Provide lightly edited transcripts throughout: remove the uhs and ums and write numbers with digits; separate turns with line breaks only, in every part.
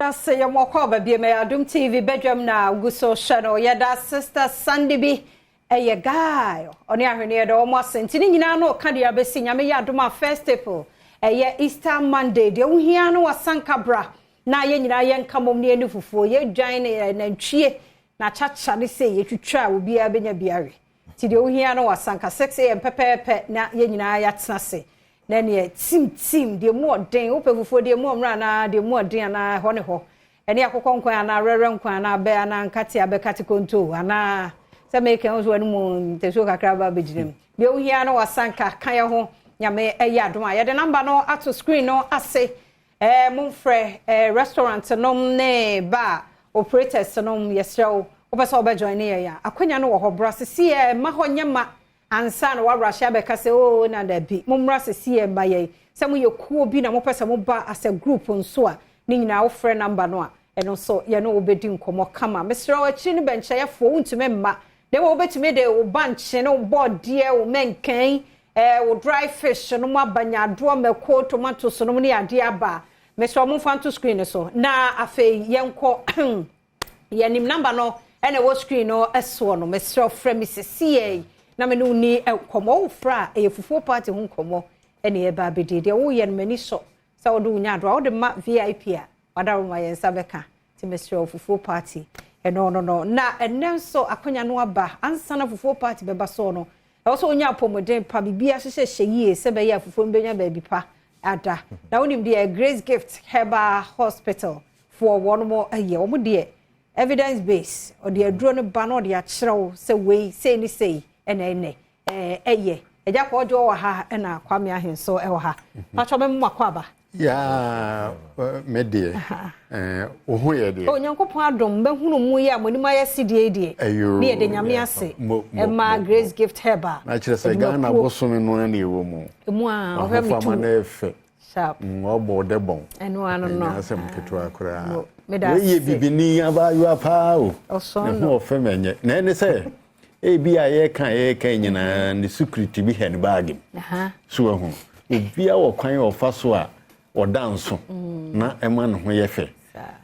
Ase yɛ mo kɔ ba bie mɛ Adum TV bedwam na gu so hyɛ no. Yɛda Sister Sandy bi ɛyɛ guy ɔne ahweneɛ dɛ ɔmo ase nti ne nyinaa no ɔka deɛ abɛsi. Nyame yɛ adom a, 1 April ɛyɛ Easter Monday. Deɛ wohia no wasanka bra na yɛn nyinaa yɛnka mmom ne yɛne fufuo yɛdwan ne nantwie na kyakya ne sɛ yɛtwitwa a obiara bɛnya biare. Nti deɛ wohia no wasanka 6 a.m. pɛpɛɛpɛ na yɛn nyinaa yɛatena ase na neɛ tim tim deɛ mu ɔden. Wopɛ fufuo deɛ mu ɔmmerɛ anaa deɛ mu ɔden anaa ɛhɔ ne hɔ ɛne akokɔ nkwan anaa rɛrɛ nkwan anaa bɛ anaa nkate abɛkate konto anaa sɛ meka ho so wɔn mu ntɛsuo kakra ba bɛgyina mu. Deɛ wohia no wasanka ka yɛ ho. Nyame ɛyɛ adom a, yɛde number no ato screen no ase. Momfrɛ restaurant nom ne bar operators nom. Yɛsrɛ wo, wopɛ sɛ wobɛjoin ne yɛn a, akwanya no wɔ hɔ. Bra sisi ɛ ma hɔ nyɛ ma ansa na wawura hyɛ abɛka sɛ oo na dabi. Mommra sisi ɛ ma yɛn sɛ moyɛ kuo bi na mopɛ sɛ moba as a group nso a, ne nyinaa wofrɛ number no a, ɛno nso yɛne wobɛdi nkɔmmɔ kama. Mesrɛ wo, akyiri no bɛnkyɛeɛfoɔ wontumi mma na mmom wobɛtumi de wo bankye ne wo bɔɔdeɛ, wo mɛnkɛn, wo dry fish no mu aba, nyaadoɔ, mako, tomatoes no mu ne adeɛ aba. Mesrɛ wo, momfa nto screen no so na afei yɛnkɔ yɛnim. Number no ɛna ɛwɔ screen no soɔ no. Mesrɛ wo, frɛ me sesiɛ na me ne wo ni nkɔmmɔ. Wofrɛ a, ɛyɛ fufuo party ho nkɔmmɔ ɛne ɛba abɛdi. Deɛ woyɛ no, m'ani sɔ sɛ wode wo nyadoa wode ma VIP a wadaro ma yɛn nsa bɛka. Nti mesrɛ wo, fufuo party ɛno no na ɛnɛ nso akwanya no aba. Ansa na fufuo party bɛba soɔ no, ɛwɔ sɛ wonya apɔmuden pa, biribi ahyehyɛ hyɛ yie sɛ bɛyɛ a fufuo no bɛnya baabi pa ada. Na wonim deɛ Grace Gift Herbal Hospital foɔ wɔn mo ɛyɛ, wɔn deɛ evidence base. Ɔde aduro no ba na ɔde akyerɛ wo sɛ wei sei ne sei ɛna ɛnɛ ɛyɛ. Ɛgya kɔ ɔdwo wɔ ha ɛna Kwame Ahenso ɛwɔ ha. Patro, mɛmo akɔ aba.
Yaa, me deɛ wo ho yɛ deɛ?
Onyankopɔn adom, bɛhunu mu yi a mo anim ayɛ sidie deɛ.
Ɛyo.
Ne yɛde Nyame ase ɛma Grace Gift Herbal.
Na kyerɛ sɛ Ghana bosome no ana ɛwɔ mu.
Emu a ɔhwɛ me tu.
Ahofama no ɛfɛ.
Sharp.
Ɔbɔ ɔdɛ bɔn.
Ɛno ano no.
Ɛnyɛ asɛm ketewa koraa.
Meda
Wei yɛ
ase.
Bibini abaayewa paa o.
Ɔsɔn
Ne
no.
ho ɔfɛ mɛnyɛ na ɛne sɛ ebi a yɛka nyinaa ne security bi hɛ ne bag mu. So ahu obia wɔ kwan a ɔfa so a ɔda nso na ɛma ne ho yɛ fɛ.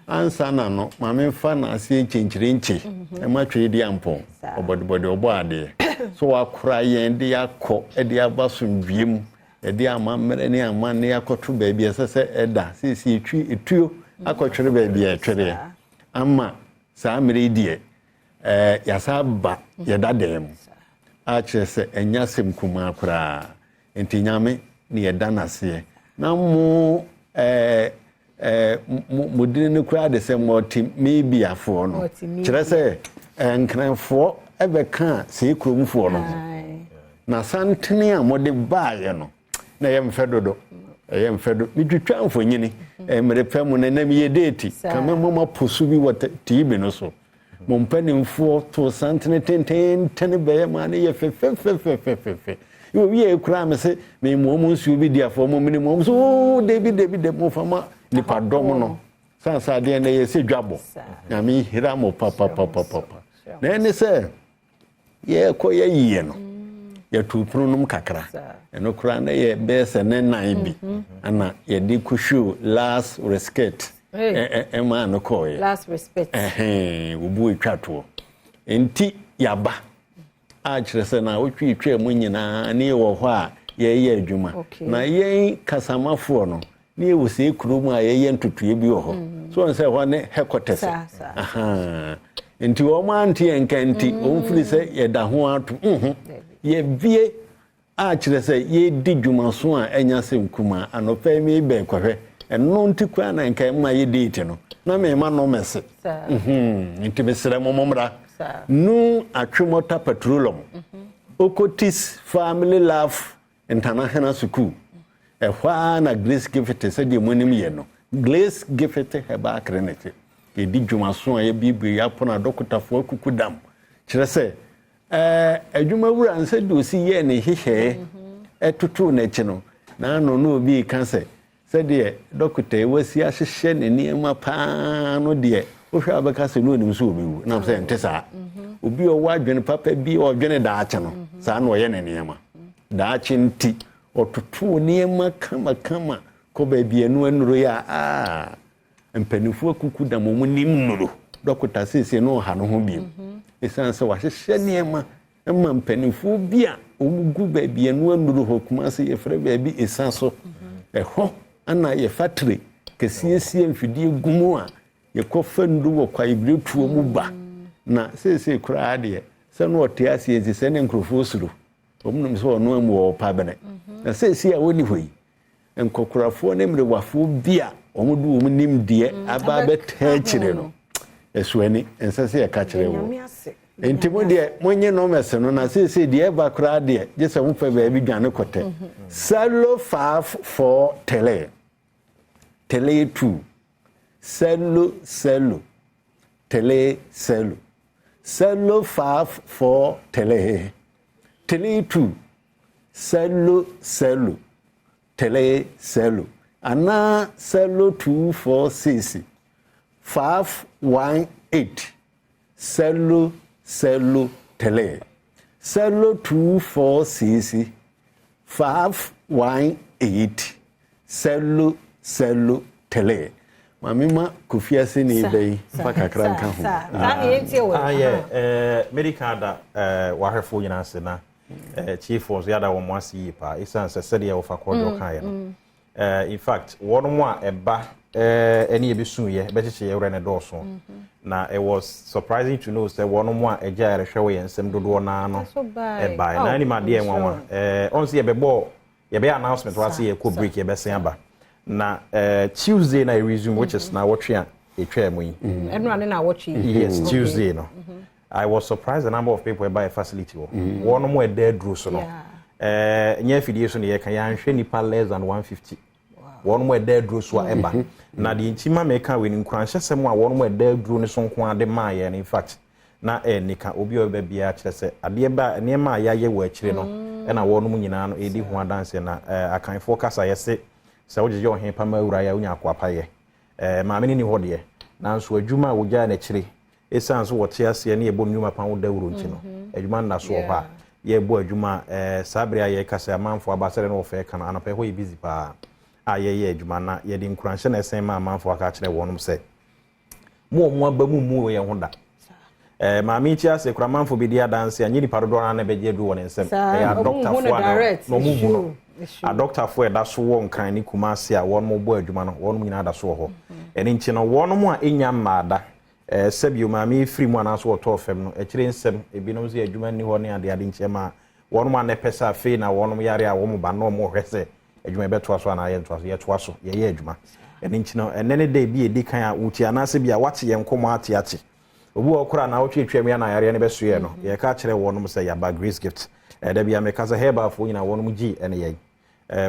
Ansa na no maame nfa n'aseɛ nkyɛnkyerɛnkyɛ ɛma twɛ di ampɔn. Ɔbɔdebɔde ɔbɔ adeɛ so wakora yɛn de akɔ de aba somdwie mu, ɛde amammerɛ ne amanne akɔto baabi a ɛsɛ sɛ ɛda. Seesie etwi etuo akɔtwere baabi a ɛtwereɛ ama saa mmerɛ yi deɛ yɛasa ba yɛda dan mu a kyerɛ sɛ ɛnyɛ asɛm kumaa koraa. Nti Nyame ne yɛda n'aseɛ na mo ɛɛ ɛɛ mo mo dini no koraa de sɛ multimediafoɔ no.
Multimedia.
Kyerɛ sɛ Nkranfoɔ ɛbɛka sɛ kuromfoɔ no ho na santene a mode baeɛ no na ɛyɛ mfɛ dodo, ɛyɛ mfɛ do. Metwitwa mfonyini mmerɛ pɛ mu no nam yɛ deeti kame moma po so bi wɔ TV no so. Mo mpanimfoɔ to santene tententen bɛyɛ maa no yɛ fɛfɛfɛfɛfɛfɛ. Owie koraa me se memoa mu nsuo bi di afɔ mo mene mu ɔmo so oo debi debi debi, mo fa ma nipadɔm no san sɛ adeɛ no ɛyɛ sɛ dwabɔ. Nyame nhira mo papapapapa. Na ɛne sɛ yɛkɔ yɛyie no, yɛto pono nom kakra. Ɛno koraa na yɛ bɛyɛ sɛ ne nan bi ana yɛde kɔhwɛ last respect ɛmaa no kɔɔyɛ.
Last respect.
Ɛhɛn, obu etwa toɔ nti yaba a kyerɛ sɛ na wotwi twa mu nyinaa ne yɛwɔ hɔ a yɛyɛ adwuma. Na yɛn kasamafoɔ no ne yɛwɔ sɛ kurom a yɛyɛ ntotoeɛ bi wɔ hɔ so wɔn sɛ hɔ ne headquarters.
Saa, saa.
Ahaa. Nti wɔn ante yɛn nka nti wɔn firi sɛ yɛda ho ato yɛbie a kyerɛ sɛ yɛdi dwumaso a ɛnya sɛ nkumaa anɔpɛ yi mi bɛn kɔhwɛ. Ɛno nti koraa na nka ɛma yɛ date no na mɛma no mɛse. Nti mesrɛ mo, mommra. Nu Atwemɔta Petroleum, Okotis Family Love International School, ɛhɔ ara na Grace Gift, sɛdeɛ mo anim yɛ no, Grace Gift Herbal Clinic yɛdi dwumaso a yɛbiebie yɛapono adɔkotafoɔ akuku dam. Kyerɛ sɛ adwumawura nsɛ de osi yɛɛ ne nhyehyɛeɛ ɛtotoo n'akyi no n'ano na obi ka sɛ sɛdeɛ dɔkota yi wasi ahyehyɛ ne nneɛma paa no deɛ, wohwɛ a bɛka sɛ ne onim sɛ obɛwu nam sɛ ɛnte saa. Obi a ɔwɔ adwene papa bi a ɔdwene daakye no, saa na ɔyɛ ne nneɛma daakye. Nti ɔtotoo nneɛma kamakama kɔ baabi ɛno anuro yi a aa. Mpanimfoɔ akuku dam wɔn nim nnuro. Dɔkota seesei no ɔha no ho bio. Ɛsiane sɛ wahyehyɛ nneɛma ma mpanimfoɔ bi a wɔgu baabi ɛno nnuro hɔ Kumase yɛfrɛ baabi Esa so. Ɛhɔ ana yɛfa tire kɛseɛ mfidie gu mu a yɛkɔfa nnuro wɔ kwaebiretuo mu ba. Na seesei koraa deɛ sɛ no ɔte aseɛ nti sɛ ne nkurɔfoɔ suro. Wɔn nim sɛ ɔno amu wɔ ɔpa bene. Na seesei a wɔnni hɔ yi, nkɔkorafoɔ ne mmerewafoɔ bi a wɔn de wɔn nimdeɛ aba abɛta akyire no, ɛso ani ɛnsɛ sɛ yɛka kyerɛ wɔ. Nti mo deɛ monye numbers no na seesei deɛ ɛba koraa deɛ gye sɛ mopɛ baabi dwane kɔtɛ. 0543 32 00 30 0543 32 00 30 anaa 0246 518 003 0246 518 003. Maame ma Kofi ase ne ebe yi fa kakra nka ho.
Ah, yeah, medical da wahwɛfoɔ nyinaa ase na tiefoɔ nso yɛada wɔn ase yie paa ɛsiane sɛ sɛdeɛ wɔfa kɔdɔ kaeɛ no, in fact, wɔn mu a ɛba ɛne yɛbɛsuiɛ bɛkyekyɛ yɛ werɛ ne dɔɔso, na it was surprising to know sɛ wɔn mu a ɛgya yɛrehwɛ wɔ yɛn nsɛm dodoɔ naa no ɛbaeɛ na anim adeɛ nwanwa ɔn sɛ yɛbɛbɔ yɛbɛyɛ announcement wɔ ase, yɛkɔ break, yɛbɛsen aba na Tuesday na resume, which is na wɔtwe a ɛtwaa mu yi.
Ɛno ane na wɔtwe.
Yes, Tuesday no, I was surprised the number of people ɛba yɛ facility hɔ. Wɔn mo ɛda aduro so no, nyɛ afidie so na yɛka, yɛanhwɛ nipa less than 150 wɔn mo ɛda aduro so a ɛba. Na deɛ nti ma mɛka wɔ ne nkuranhyɛsɛm a wɔn mo ɛda aduro no so nko ade maa yɛn, in fact, na nika obi a ɔbɛba biara kyerɛ sɛ adeɛ ba nneɛma a yɛayɛ wɔ akyire no ɛna wɔn mo nyinaa no ɛdi ho adanseɛ. Na akanfoɔ kasa yɛse sɛ wogyegye ɔhen pama awura yɛ a wonya akoapayɛ. Maame no ni hɔ deɛ, nanso adwuma a wogyaa n'akyire, ɛsiane so wɔte aseɛ ne yɛbɔ nnwuma pa ho dawuro nti no, adwuma nna so wɔ hɔ a yɛbɔ adwuma. Saa bere a yɛreka sɛ amanfoɔ aba sɛdeɛ na wɔfɛ ka no anɔpɛ hɔ yɛ busy paa a yɛyɛ adwuma, na yɛde nkuranhyɛ na ɛsɛn ma amanfoɔ aka akyerɛ wɔnom sɛ mo a mo aba mu mu wɔ yɛn ho da. Maame yi ase kora amanfoɔ bi di adanse a nye nipa dodoɔ no na bɛgye adu wɔ ne nsam. Ɛyɛ adɔktafoɔ a na ɔmo hu no, adɔktafoɔ ɛda so wɔ Nkran ne Kumase a wɔn mo bɔ adwuma no, wɔn nyinaa da so wɔ hɔ. Ɛne nti no, wɔn mo a ɛnya mmaada sɛbio maame yi firi mu anaasɛ wɔtɔɔ fam no akyire nsɛm ebinom nso yɛ adwuma nni hɔ ne adeade nkyɛn ma wɔn a nepɛ sɛ afei na wɔn yare a wɔn ba na wɔn hwɛ sɛ adwuma yɛbɛtoa so anaa yɛntoa so, yɛtoa so, yɛyɛ adwuma. Ɛne nti no, ɛnɛ ne da bi edi kan a wotie anaasɛ bi a wate yɛn nkɔmɔ ate ate obi wɔ kora na wotwetwe mu ya na yareɛ no bɛsoɛ no, yɛka kyerɛ wɔnom sɛ yɛaba Grace Gift. Ɛda bi a meka sɛ herbalfoɔ nyinaa wɔnom gyi ɛne yɛn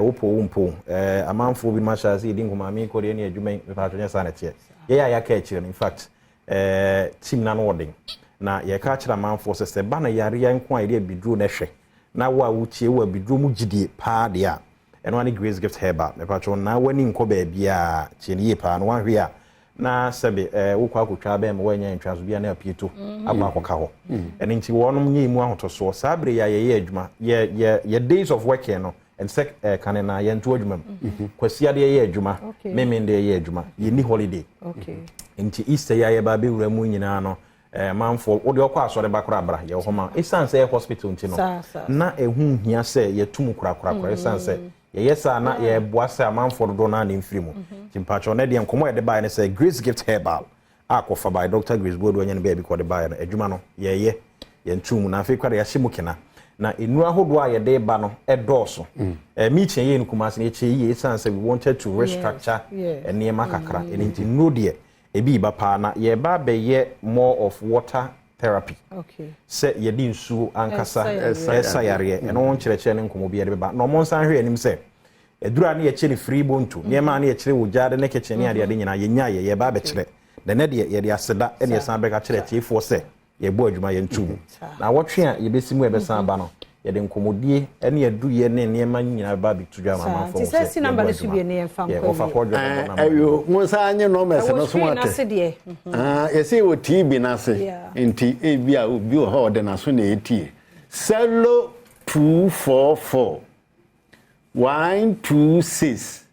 wopɔ wo mpo amanfoɔ bi mahyɛ ase yɛdi nkɔmɔ ame kɔ deɛ ne adwuma yi mepatwo nyɛ saa na ɛteɛ. Yɛyɛ a yɛaka akyire no, in fact, team na no wɔden na yɛka kyerɛ amanfoɔ sɛ sɛ ba no yareɛ nko a yɛde abiduro no hwɛ na wo a wotie wo abiduro mu gyidie paa deɛ a, ɛno ane Grace Gift Herbal. Mepatwo na w'ani nkɔ baabiaa, tie no yie paa no wanhwɛ a na sɛbe wokɔ akɔtwa bɛn ma woanya ntwa so bia na apieto akɔ akɔka hɔ. Ɛno nti wɔnom nyɛ mu ahotɔsoɔ. Saa bere yɛ a yɛyɛ adwuma, yɛ days of working no ɛnte sɛ kane na yɛnto adwuma mu. Kwasi adeɛ yɛ adwuma, memen deɛ yɛ adwuma, yɛnni holiday. Nti Easter yi a yɛba abɛwura mu nyinaa no, manfoɔ wode ɔkɔ asɔre ba koraa bra, yɛwɔ hɔ ma. Ɛsiane sɛ ɛyɛ hospital nti no, na ɛho hia sɛ yɛtu mu korakorakora, ɛsiane sɛ yɛyɛ saa na yɛboa sɛ amanfoɔ dodoɔ no a ne mfiri mu. Nti mpakyɛw no deɛ nkɔmmɔ a yɛde baeɛ no sɛ Grace Gift Herbal a kɔfa by Dr Grace Boadu anya no baabi kɔde baeɛ no, adwuma no yɛyɛ yɛnto mu na afei koraa yɛahyɛ mu kena na nnuro ahodoɔ a yɛde ba no ɛdɔɔso. Meeting yɛyɛ no Kumase no yɛkyɛ yie ɛsiane sɛ we wanted to restructure nneɛma kakra. Ɛno nti nnuro deɛ ebi ba paa na yɛba abɛyɛ more of water therapy, sɛ yɛde nsuo ankasa ɛsa yareɛ. Ɛno ho nkyerɛkyerɛ ne nkɔmmɔ bi yɛde bɛba na ɔmo nsan hwɛ anim sɛ aduru a ne yɛkyɛ no free bonto nneɛma a ne yɛkyerɛ wɔ gyaade ne kitchen ne adeade nyinaa yɛnya yɛ yɛba abɛkyerɛ. Na ɛnɛ deɛ yɛde aseda ɛne yɛsan bɛka kyerɛ atiefoɔ sɛ yɛbɔ adwuma yɛnto mu na wɔtwe a yɛbɛsi mu a yɛbɛsan aba no, yɛde nkɔmmɔdie ne aduyɛ ne nneɛma nyinaa bɛba abɛto dwa ama amanfoɔ
nti sɛ si number no so bie ne yɛmfa nkɔ.
Wɔfa kɔdwo.
Ɛyo, mo nsa nye numbers no
ɛwɔ
so
screen
ate
n'ase deɛ.
Ah, yɛsɛ wɔ TV n'ase. Nti ebi a obi wɔ hɔ a ɔde n'aso na etie 0244 126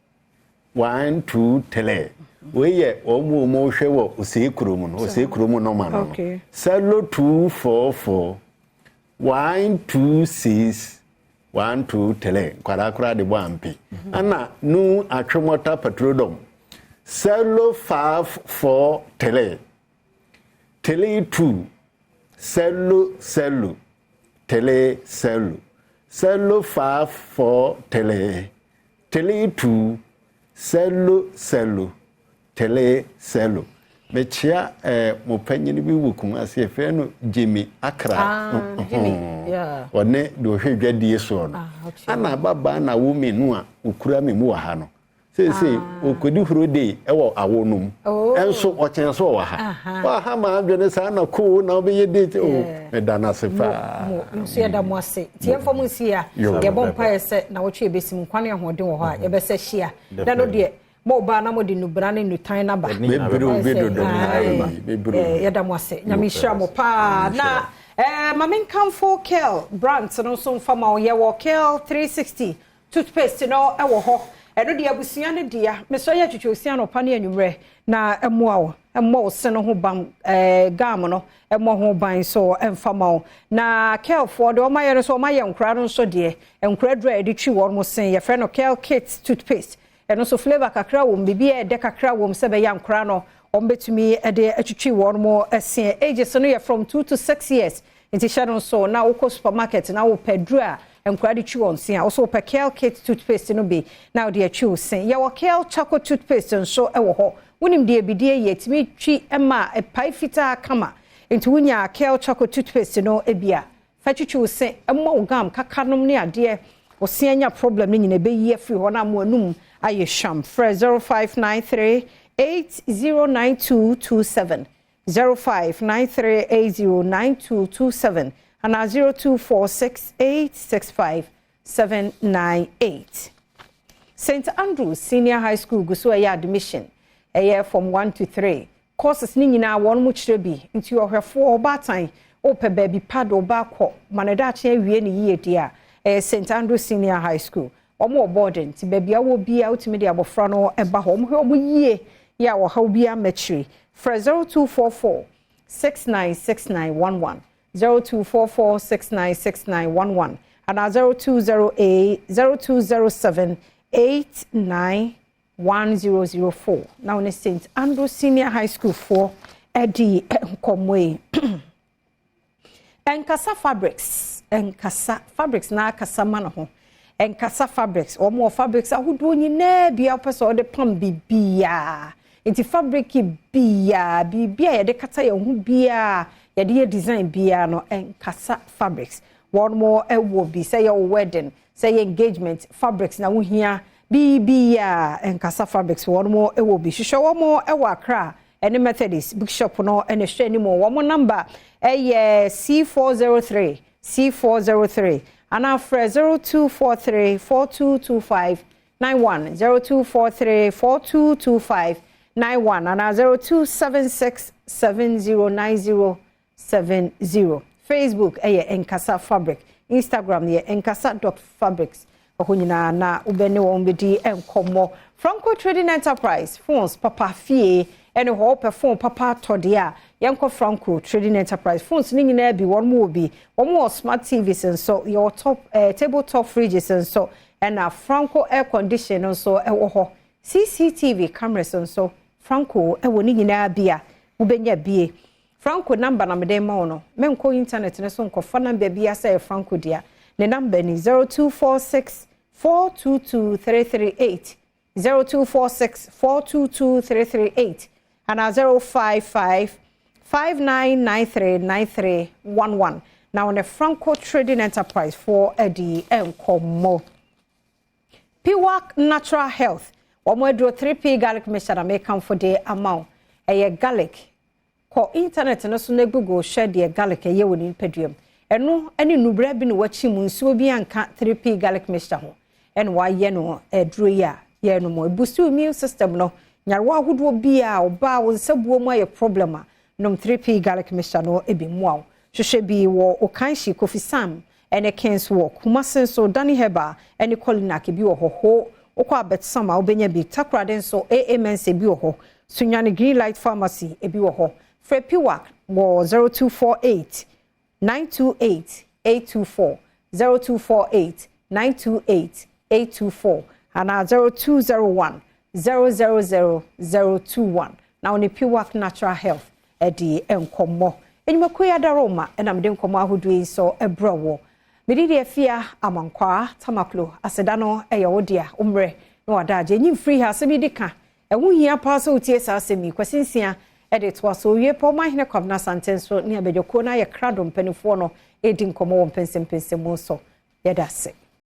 123. Wei yɛ wɔn mu wɔn hwɛ wɔ Osei kurom no, Osei kurom nɔma no no. 0244 126 123. Nkwadaa koraa de bɔ ampe. Ɛna Nu Atwomɔta Petrodom 0543 32 00 30 0543 32 00 30. Mekyea mo panyin bi wɔ Kumasi, yɛfrɛ no Jimmy Akra.
Ah, Jimmy, yeah.
Ɔne deɛ ɔhwɛ dwadie soɔ no.
Ah, okay.
Ana ababaa na wo mmienu a ɔkura me mu wɔ ha no. Seesei ɔkɔdi holiday wɔ awo no mu. Ɛnso ɔkyɛn so ɔwɔ ha. Waha ma adwene saa na koo na wobɛyɛ date o. Meda no ase paa.
Mo nso yɛda mo ase. Nti yɛmfa mo nsi a yɛbɔ mpaeɛ sɛ na wɔtwe yɛbɛsi mu nkwa ne ahoɔden wɔ hɔ a yɛbɛsɛ hyia. Na no deɛ mo ba na mode nubena ne nutan no aba.
Bɛbrɛ obi dodo. Bɛbrɛ obi.
Yɛda mo ase. Nyame nhyira mo paa. Na ma menkamfo Kel Brandt no nso mfa ma wo. Yɛwɔ Kel 360 toothpaste no wɔ hɔ. Ɛno deɛ abusua no dea. Mesrɛ yɛ twitwi osia anɔpa ne anwummerɛ na ɛmmoa wo. Ɛmmɔ wo se no ho ban, gum no ɛmmɔ ho ban so ɛmfa ma wo. Na Kelfoɔ deɛ wɔayɛ no nso, wɔayɛ nkoraa no nso deɛ. Nkoraa aduro a yɛde twi wɔn se, yɛfrɛ no Kel Kids toothpaste. Ɛno nso flavour kakra wɔ mu, biribi a ɛdɛ kakra wɔ mu sɛ ɛbɛyɛ a nkoraa no wɔbɛtumi de atwitwi wɔn se. Ages no yɛ from 2 to 6 years. Nti hyɛ no nso na wokɔ supermarket na wopɛ aduro a nkoraa de twi wɔn se a, wo nso wopɛ Kel Kids toothpaste no bi na wode atwi wo se. Yɛwɔ Kel Charcoal toothpaste nso wɔ hɔ. Wonim deɛ bidie yɛ, ɛtumi twi ma ɛpae fitaa kama. Nti wonya Kel Charcoal toothpaste no bi a, fa twitwi wo se, ɛmmɔ wo gum, kakanom ne adeɛ. Wo se anya problem no nyina ɛbɛyi afiri hɔ na ama w'anum ayɛ hwam. Frɛ 0593 809227, 0593 809227 anaa 0246 865 798. St Andrews Senior High School gu so ɛyɛ admission, ɛyɛ from 1 to 3. Courses ne nyinaa wɔn mo kyerɛ bi. Nti ɔhwɛfoɔ ɔbaatan wopɛ baabi pa de ɔba akɔ ma ne daakye awie ne yie deɛ a, ɛyɛ St Andrews Senior High School. Wɔn wɔ boarding nti baabi a wɔ biara wotumi de abɔfra no ɛba hɔ. Wɔn hwɛ wɔn yie yɛ a ɔhaw biara mmɛkyiri. Frɛ 0244 696911, 0244 696911 anaa 0208 0207 891004 na wɔne St Andrews Senior High School foɔ ɛdi nkɔmmɔ yi. Nkasa Fabrics, Nkasa Fabrics na akasa ma ne ho. Nkasa Fabrics, wɔn wɔ fabrics ahodoɔ nyinaa bi a wopɛ sɛ wɔde pam biribiara. Nti fabric biara, biribi a yɛde kata yɛn ho biara, yɛde yɛ design biara no, Nkasa Fabrics. Wɔn wɔ bi sɛ yɛ wedding, sɛ yɛ engagement fabrics na wohia biribiara, Nkasa Fabrics wɔn wɔ bi. Hwehwɛ wɔn wɔ Accra ɛne Methodist Bookshop no ɛna ɛhwɛ anim. Wɔn number ɛyɛ C403, C403 anaa frɛ 0243 4225 91, 0243 4225 91 anaa 0276 7090 70. Facebook ɛyɛ Nkasa Fabric, Instagram yɛ nkasa.fabrics. Ɛhɔ nyinaa na wobɛne wɔn bɛdi nkɔmmɔ. Franco Trading Enterprise, phones papa fie ɛne hɔ. Wopɛ phone papa atɔ deɛ a, yɛnkɔ Franco Trading Enterprise. Phones ne nyinaa bi wɔn wɔ bi. Wɔn wɔ smart TVs nso, yɛwɔ top table top fridges nso, ɛna Franco air condition nso ɛwɔ hɔ. CCTV cameras nso Franco ɛwɔ ne nyinaa bi a wobɛnya bie. Franco number na mede ma wo no. Menkɔ internet no so nkɔfa number bi asɛ yɛ Franco dea. Ne number ni 0246 422 338, 0246 422 338 anaa 055 5993 9311 na wɔne Franco Trading Enterprise foɔ adi nkɔmmɔ. Piwak Natural Health, wɔn aduro 3P garlic mixture na mekamfo de ama wo. Ɛyɛ garlic. Kɔ internet no so na Google hwɛ deɛ garlic ɛyɛ wɔ ne nipadua mu. Ɛno ne nnubra bi na wakyi mu, nsuo bi anka 3P garlic mixture ho ɛna wayɛ no aduro yi a yɛn no ebusi immune system no. Nyarewa ahodoɔ bi a ɔbaa wo nsa buo mu ayɛ problem a, nom 3P garlic mixture no ebi mmoa wo. Hwehwɛ bi wɔ Okanshi, Kofi Sam ɛne Kings Walk. Kumasi nso, Danny Herbal ɛne Colinac bi wɔ hɔ. Ho. Wokɔ Abɛtsam a, wobɛnya bi. Takoradi nso, AA Mensa bi wɔ hɔ. Sunyani Green Light Pharmacy ebi wɔ hɔ. Frɛ Piwak wɔ 0248 928 824, 0248 928 824 anaa 0201 000 021 na wɔne Piwak Natural Health ɛde nkɔmmɔ. Enyumakuo yi adaroma ɛna mede nkɔmmɔ ahodoɔ yi nso ɛbrɛ wɔ. Mede deɛ fia Amankwaa Tamaklo aseda no ɛyɛ wo dea, mmerɛ na wada agye enyi mfiri ha. Asɛm yi di ka, ɛho hia paa sɛ wotie saa asɛm yi. Kwasi Nsia ɛde toa so owie pɔ. Ɔmanhene Kwabena Asante nso ne abadwakuo no ayɛ krado, mpanimfoɔ no ɛredi nkɔmmɔ wɔ mpɛnsɛmpɛnsɛmu so. Yɛda ase.